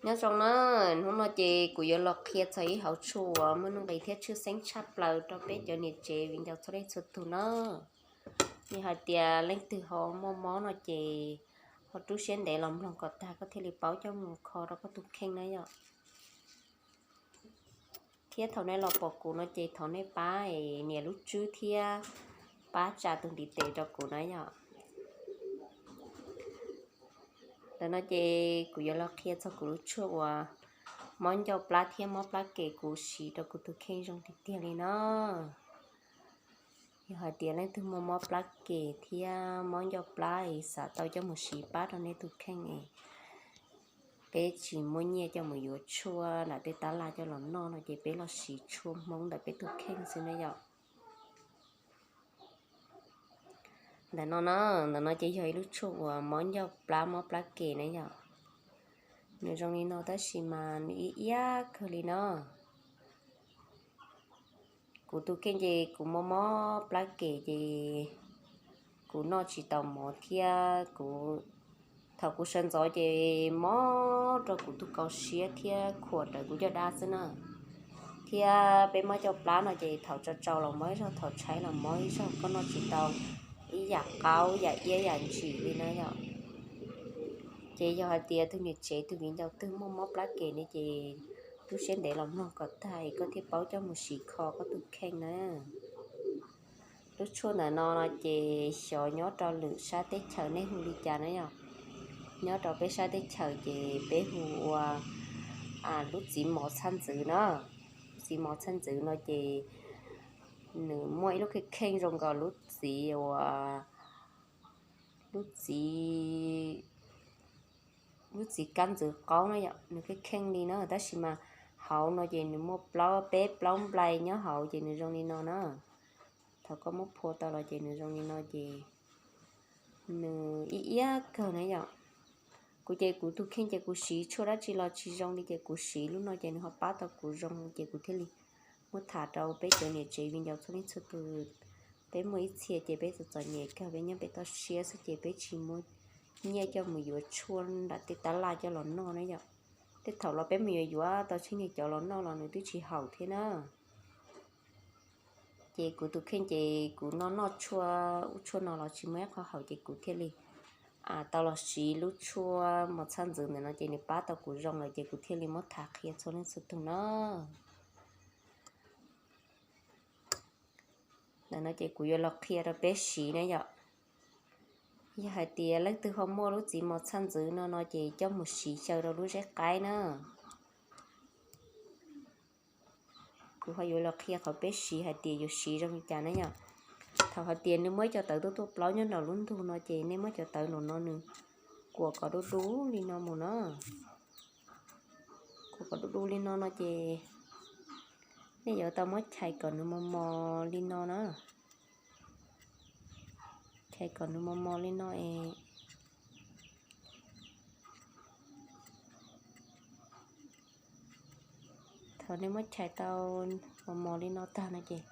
Nyob zoo na, hnub no ces kuv yuav los qhia txog ib hauv tshuaj uas muaj nuj nqis thiab tshwj xeeb tshaj plaws rau peb cov niam tsev viv ncaus txhua leej txhua tus na. Yog hais tias leej twg ho muaj mob no ces ho rub siab ntev los mloog kom tag koj thiaj li paub coj mus kho rau koj tus kheej na yom. Thiab thaum nej los pom kuv no ces thov nej pab es nias lub tswb thiab pab tsa tus ntiv tes rau kuv na yom. Ntawm no ces kuv yuav los qhia txog kuv lub tshuaj uas mob ncauj plab thiab mob plab kem kuv siv rau kuv tus kheej zoo tiag tiag li no. Yog hais tias leej twg muaj mob plab kem thiab mob ncauj plab es xav tau coj mus siv pab rau nej tus kheej es peb tsis muaj nyiaj coj mus yuav tshuaj nram tej tab laj coj los noj no ces peb los siv tshuaj Hmoob ntawm peb tus kheej xwb na yom. Ntawm no na, ntawm no ces yog ib lub tshuaj uas mob ncauj plab mob plab kem na yom. Nws zoo li no tab sis mas nws ib iab kawg li no. Kuv tus kheej ces kuv mob mob plab kem ces kuv noj tsis tau mov thiab kuv, thaum kuv sawv ntxov ces mob rau kuv tus kaus siab thiab khuam rawv kuv caj dab xwb na. Thiab peb mob ncauj plab no ces thaum tsau tsau los mob ib zaug, thaum tshaib los mob ib zaug, koj noj tsis tau ib yam qaub yam iab yam ntsim li na yom. Ces yog hais tias tus niam tsev tus viv ncaus twg muaj mob plab kem ne ces rub siab ntev los mloog kom tag es koj thiaj paub coj mus siv kho koj tus kheej na. Lub tshuaj ntawm no no ces xyov nyob rau lwm sab teb chaws nej hu li cas na yom. Nyob rau peb sab teb chaws ces peb hu ua lub txiv mos txhaj ntxwv na. Lub txiv mos txhaj ntxwv no ces nws muaj ib lub kheej kheej zoo nkaus lub txiv uas lub txiv, lub txiv kab ntxwv qaub na yom, nws kheej kheej li na tab sis mas hauv no ces nws muaj plaub, peb plaub nplai nyob hauv ces nws zoo li no na. Thaum koj muab phua tau los ces nws zoo li no ces nws ib iab kawg na yom. Kuv ces kuv tus kheej ces kuv siv tshuaj dab tsi los tsis zoo li ces kuv siv lub no ces nws ho pab tau kuv zoo ces kuv thiaj li muab tham rau peb cov niam tsev viv ncaus txhua leej txhua tus. Peb muaj ib txhia ces peb txom txom nyem kawg, peb nyob pem toj siab xwb ces peb tsis muaj nyiaj coj mus yuav tshuaj nram tej tab laj coj los noj na yom. Tej thaum los peb mus yuav yuav tau tsheb niag cov los noj los nws twb tsis haum thiab na. Ces kuv tus kheej ces kuv noj noj tshuaj ub tshuaj no los tsis muaj ib qho haum ces kuv thiaj li tau los siv lub tshuaj mos txhaj ntxwv ntawm no ces nws pab tau kuv zoo lawm ces kuv thiaj li muab tham qhia txhua leej txhua tus na. Ntawm no ces kuv yuav los qhia rau peb siv na yom. Yog hais tias leej twg ho muaj lub txiv mos txhaj ntxwv no no ces coj mus siv xyaw rau lub zeb qaib na. Kuv ho yuav los qhia qhov peb siv hais tias yuav siv zoo li cas na yom. Thaum hais tias nws muaj ib co tawv tuaj tuaj plaub nyob nraum lub ntug no ces nej muab cov tawv nraum no nws kuam kom du du li no mus na. Kuam kom du du li no no ces nej yuav tau muab chais kom nws mos mos li no na. Chais kom nws mos mos li no es thaum nej muab chais tau mos mos li no tag no ces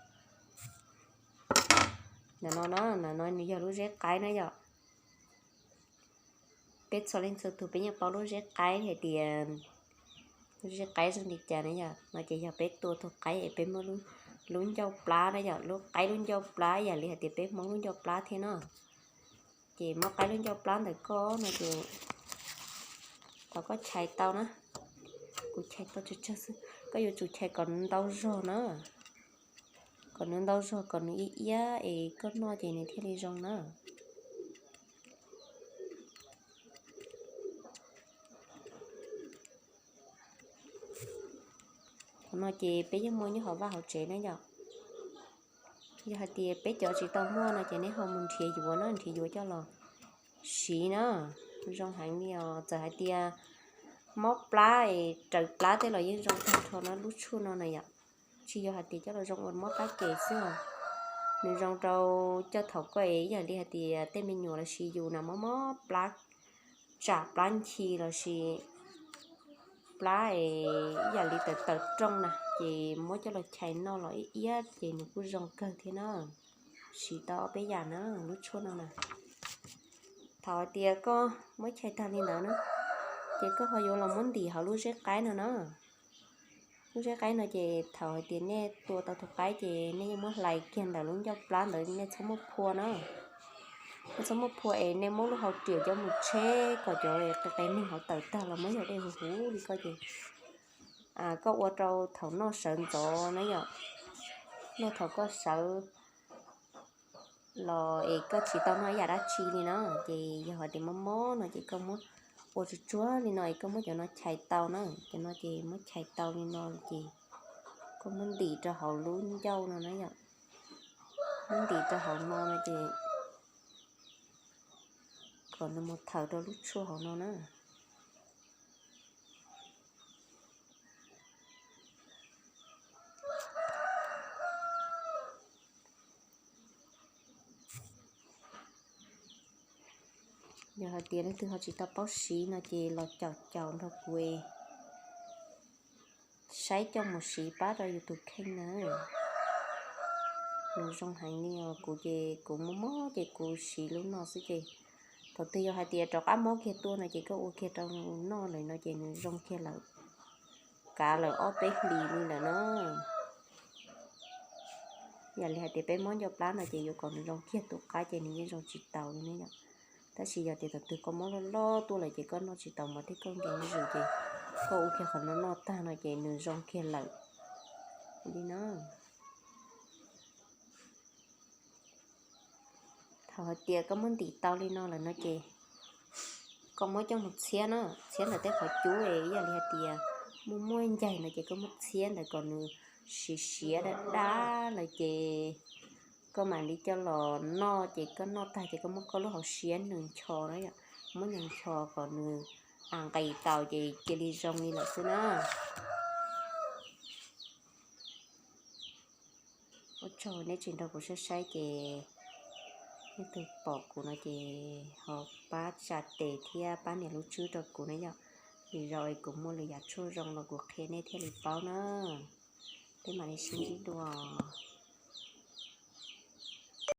ntawm no na, ntawm no nws yog lub zeb qaib na yom. Peb txhua leej txhua tus peb yeej paub lub zeb qaib hais tias lub zeb qaib zoo li cas na yom. No ces yog peb tua tus qaib es peb muab lub ncauj plab na yom, lub qaib lub ncauj plab ib yam li hais tias peb Hmoob lub ncauj plab thiab no. Ces muab qaib lub ncauj plab ntawm koj no ces thaum koj chais tau na, kuv chais tau tsawg tsawg xwb, koj yuav tsum chais kom nws ntau zog na, kom nws ntau zog kom nws ib iab es koj noj ces nws thiaj li zoo na. Thaum no ces peb yeej muaj nyob hauv vaj hauv tsev na yom. Yog hais tias peb cov tsis tau muaj no ces nej ho mus nrhiav yuav na, nrhiav yuav coj los siv na, zoo heev li os. Txawm hais tias mob plab es raws plab tej los yeej zoo tag nrho na lub tshuaj no na yom. Tsis yog hais tias coj los zoo ua mob plab kem xwb os, nws zoo rau coj thaum koj es ib yam li hais tias tej me nyuam los sis yus na mob mob plab tsam plab nchi los sis plab es ib yam li tawm tawm rooj na ces muab coj los chais noj los ib iab ces nws kuj zoo kawg thiab na. Siv tau ob peb yam na lub tshuaj no na. Thaum hais tias koj muab chais tag li ntawd na, Ces koj ho yuav los muab ntim hauv lub zeb qaib no na. Lub zeb qaib no ces thaum hais tias nej tua tau tus qaib ces nej yeej muab hlais kiag ntawm lub ncauj plab ntawd, nej txhob muab phua na. Nej txhob muab phua es nej muab lub hau riam coj mus tsheb kom cov qe qe neeg hauv tawm tag los muab yog dej huv huv li koj ces koj ua rau thaum noj sawv ntxov na yom. Noj thaum koj sawv los es koj tsis tau noj ib yam dab tsi li na, ces yog hais tias mob mob no ces koj muab ua tsuag tsuag li no es koj muab cov no chais tau na, cov no ces muab chais tau li no ces koj muab ntim rau hauv lub ncauj no na yom, muab ntim rau hauv no no ces kom nws mus thaws rau lub tshuaj hauv no na. Yog hais tias leej twg ho tsis tau paub siv no ces los caum caum nrog kuv saib coj mus siv pab rau yus tus kheej na. Nws zoo heev li os, kuv ces kuv mob mob ces kuv siv lub no xwb ces thaum twg yog hais tias rov qab mob kiag tuaj no ces koj ua kiag rau nws noj lawm no ces nws zoo kiag lawm, kav lawm ob peb hlis li lawm na. Yam li hais tias peb mob ncauj plab no ces yuav kom nws zoo kiag tus qaib ces nws yeej zoo tsis taus li ne yom. Tab sis yog tias thaum twg koj mob loj loj tuaj lawm ces koj noj tsis taus mov thiab koj nkees zuj zus ces koj ua kiag qhov no noj tag no ces nws zoo kiag lawm li na. Thaum hais tias koj muab ntim tau li no lawm no ces koj muab coj mus txhiab na, txhiab ntawm tej qhov cub es yam li hais tias muaj muaj ncaig no ces koj muab txhiab ntawd kom nws siav siav dab dab lawm ces koj mam li coj los noj ces koj noj tag ces koj muab koj lub hauv siab nws nchos na yom, muab nws nchos kom nws nqis taus ces cia li zoo li lawm xwb na. Ua tsaug nej tseem nrog kuv saib saib ces nej tus pom kuv no ces ho pab tsa tes thiab pab nias lub tswb rau kuv na yom. Vim zaum kuv muaj lwm yam tshuaj zoo los kuv qhia nej thiaj li paub na. Peb mam li sib ntsib dua.